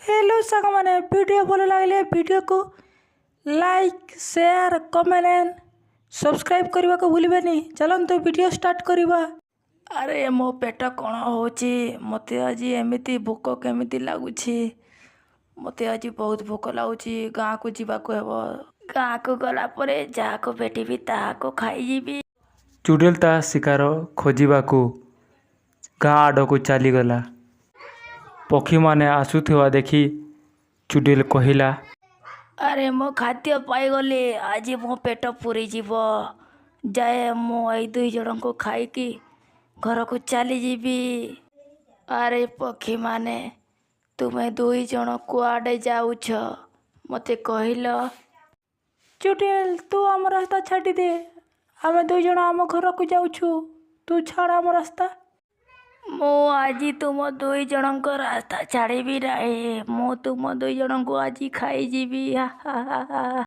Hello ସାଙ୍ଗମାନେ, video ଭଲ ଲାଗିଲେ ଭିଡ଼ିଓକୁ like, share, comment and subscribe କରିବାକୁ ଭୁଲିବେନି। ଚାଲନ୍ତୁ, ଭିଡ଼ିଓ ଷ୍ଟାର୍ଟ କରିବା। ଆରେ, ମୋ ପେଟ କ'ଣ ହେଉଛି? ମୋତେ ଆଜି ଏମିତି ଭୋକ କେମିତି ଲାଗୁଛି? ମୋତେ ଆଜି ବହୁତ ଭୋକ ଲାଗୁଛି। ଗାଁକୁ ଯିବାକୁ ହେବ। ଗାଁକୁ ଗଲା ପରେ ଯାହାକୁ ଭେଟିବି, ତାହାକୁ ଖାଇଯିବି। ଚୁଡ଼େଲ ତା ଶିକାର ଖୋଜିବାକୁ ଗାଁ ଆଡ଼କୁ ଚାଲିଗଲା। ପକ୍ଷୀମାନେ ଆସୁଥିବା ଦେଖି ଚୁଡ଼େଲ କହିଲା, ଆରେ, ମୁଁ ଖାଦ୍ୟ ପାଇଗଲି। ଆଜି ମୋ ପେଟ ପୁରିଯିବ। ଯାଏ, ମୁଁ ଏଇ ଦୁଇ ଜଣଙ୍କୁ ଖାଇକି ଘରକୁ ଚାଲିଯିବି। ଆରେ ପକ୍ଷୀମାନେ, ତୁମେ ଦୁଇ ଜଣ କୁଆଡ଼େ ଯାଉଛ, ମୋତେ କହିଲ? ଚୁଡ଼େଲ, ତୁ ଆମ ରାସ୍ତା ଛାଡ଼ିଦେ। ଆମେ ଦୁଇ ଜଣ ଆମ ଘରକୁ ଯାଉଛୁ। ତୁ ଛାଡ଼ ଆମ ରାସ୍ତା। ମୁଁ ଆଜି ତୁମ ଦୁଇ ଜଣଙ୍କ ରାସ୍ତା ଛାଡ଼ିବି ନାହିଁ। ମୁଁ ତୁମ ଦୁଇ ଜଣଙ୍କୁ ଆଜି ଖାଇଯିବି। ହା ହା ହା ହା।